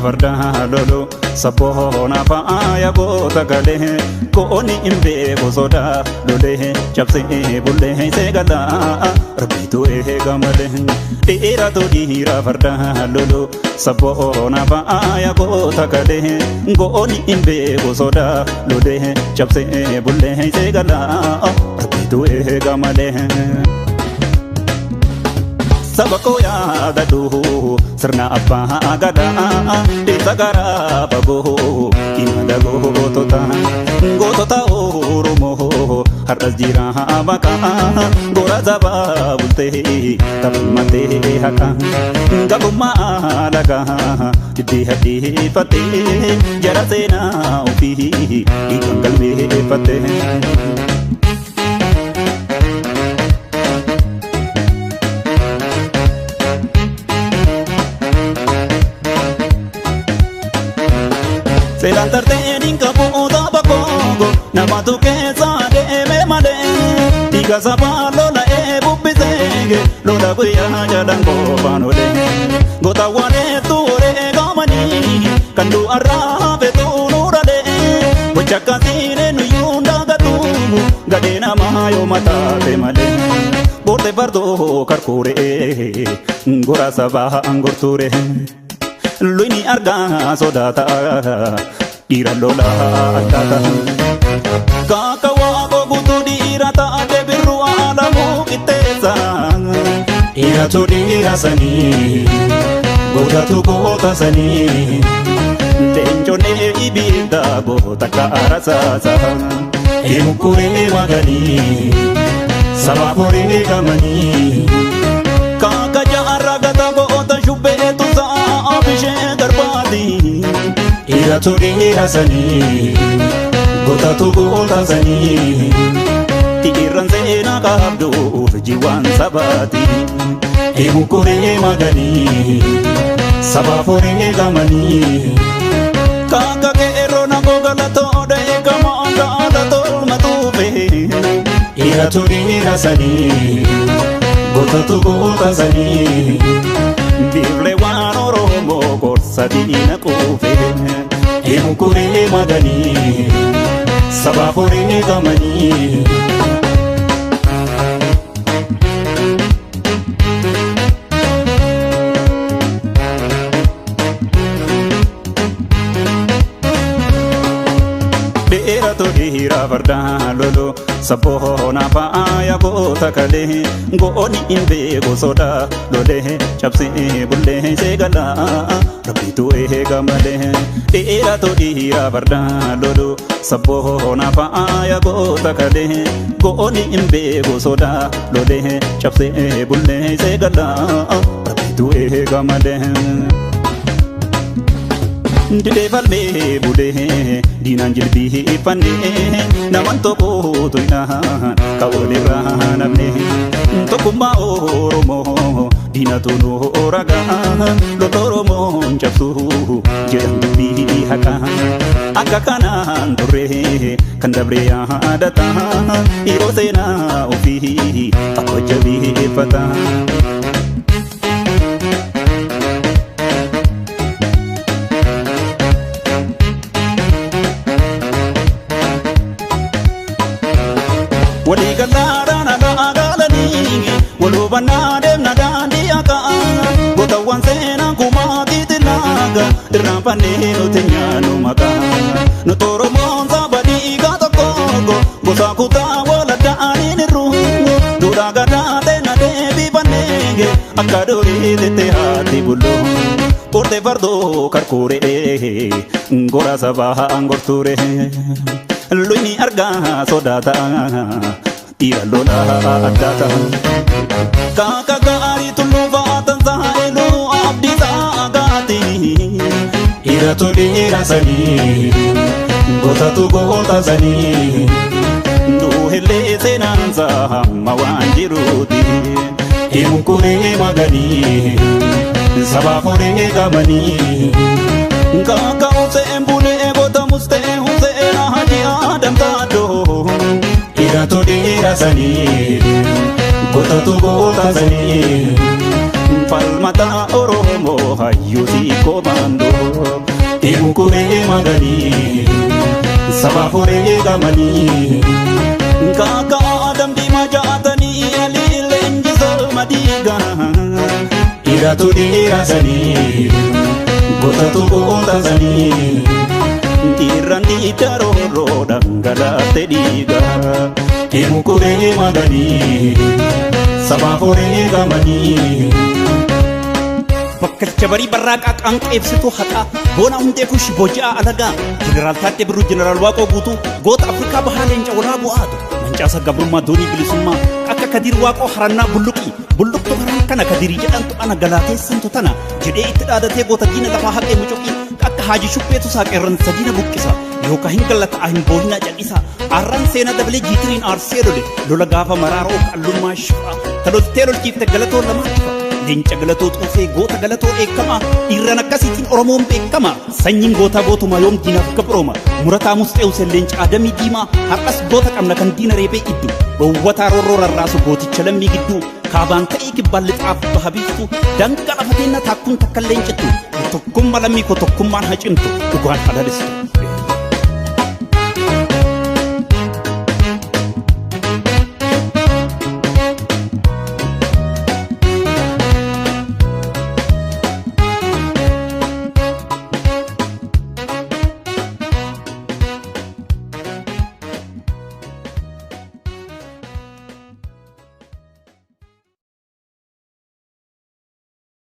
Fardaa lolu sabboona faaya goota galee gooni hin beeku sodaa lolee cabsee bullee seegalaa rabbiitu eega malee. Dhiiratu dhiira fardaa lolu sabboona faaya goota galee gooni hin beeku sodaa lolee cabsee bullee seegalaa rabbiitu eega malee. Saba koo yaadadhu, sirna abbaa gadaa dhiirsa garaa fagoo imala gootota gootota Oromoo har'as jira maqaa gora sabaa bultee tafalmatee haqa gabummaa alagaa diddee hadheeffattee jara seenaa ofii dhiigaan galmeeffattee. Seeraan tarteen hin qabu tapha koogo namatu keessa deeme malee dhiiga sabaa lola'ee bubbiseege lola guyyaa jalan qofaan olee gootawwan hedduu wareegamanii kan du'arraa hafetu nuuralee gocha akkasiin eenyuyyuu dagatu gadhee namaa yoo mataate malee gorte fardoo karkuuree gora sabaa angortuure. Luyni argaa sodaata dhiira lolaa addaata. Kaaka waaqoo guutuu dhiira taate birru alamuu qixxeessa. Dhiiratu dhiira sanii, gootatu goota sanii. Leenconni ibidda goota kaarasaasa. Eemukuree maganii, sabaaf wareegamanii. Kaaka jaarraa gata goota shubbeetu sa'a bishee garbaati. Dhiiratu dhiira sanii, gootatu goota sanii. Dhiirran seenaa qabdu urjiiwwan sabaati. Eemukuree maganii, sabaaf wareegamanii. Kaaka qeerroo nagoo galatoo dheekama gaala tolma tuufe. Dhiiratu dhiira sanii, gootatu goota sanii. Biiflee waan Oromoo gorsa diina quufe. Eemukuree maganii, sabaaf wareegamanii. Dhiiratu dhiira fardaa lolu sabboona faaya goota kalee gooni hin beeku sodaa lolee cabsee bullee seegalaa rabbiitu eega malee. Dhiiratu dhiira fardaa lolu sabboona faaya goota kalee gooni hin beeku sodaa lolee cabsee bullee seegalaa rabbiitu eega malee. Didee falmee bulee diinaan jilbiiffannee naman tokkotu hinaan kan walirraa namne tokkummaa Oromoo diinatu nu ragaa lola Oromoon cabsu jedhan dubbii haqaa akka kanaan turre kan dabre yaadata yeroo seenaa ofii akka jabeeffata. Walii galaadhaan alaa galanii wal hubannaa deemna daandii haqaa gootawwan seenaa kumaatii xillaaga irraanfannee nuti nyaannu maqaa nuti Oromoon saba dhiigaa tokko gosa kutaa wal adda'aniin irru duudhaa gadaa teena deebifanneege akka duriitti haati bullu Gorte fardoo karkuuree gora sabaa angortuure. Luyni argaa sodaata dhiira lolaa addaata. Kaaka gaarii tulluu fa'aatan saa'eluu abdiisaa gaati. Dhiiratu dhiira sanii, gootatu goota sanii. Duuhellee seenaansaa hamma waan jiruuti. Eemukuree maganii, sabaaf wareegamanii. Kaaka Hussein bulee goota mustee Hussein Haji Adam Taadoo. Dhiiratu dhiira sanii, gootatu goota sanii. Falmata Oromoo hayyuu siikoo baandoo. Himukuree maganii sabaaf wareegamanii. Kaakaa dambii jaatanii alii leenjisoo madiigaa. Dhiiratu dhiira sanii gootatu goota sanii. Dhiirran dhiidda rooroo dhangalaafte dhiigaa. Himukuree maganii sabaaf wareegamanii. Bakkalcha barii barraaqaa qaanqeebsituu haqaa boona hundee kushi booji'aa alagaa Jeneraal Taaddee Birruu, Jeneraal Waaqoo Guutuu, goota Afrikaa Bahaa, leenca walaa bu'aatu mancaasa gabrummaa, doonii bilisummaa akka Kadiir Waaqoo harannaa bulluqii bulluqtu haraan kana Kadiirii jedhantu ana galaateessantu tana jedhee itti dhaadatee goota diina lafaa haqee mucuqii akka Haaji Shubbeetu saaqeerransa diina buqqisa yookaan hin gallataa hin boohinaa cal'isa. Arraan seenaa dabalee jiitiriin aarsee lole lola gaafa maraaroo qallummaa shifaa taloltee lolchiifte galatoo lamaa ifa leenca galatoo xuufee goota galatoo dheekkamaa. Dhiirran akkasiitiin Oromoon beekama. Sanyiin gootaa gootumaa yoom diinaaf gabrooma? Murataa Musxee Huseen, leenca Adamii Diimaa. Har'as goota qabna kan diina reebee iddu dhoowwataa roorroo rarraasu gooticha lammii gidduu kaabaan ta'ee kibbaan lixaaf baha biiftu danqa lafa teenna taakkuun takka illee hin cittu. Tokkummaa lammii koo, tokkummaan haa cimtu, dhugaan haa lalistu.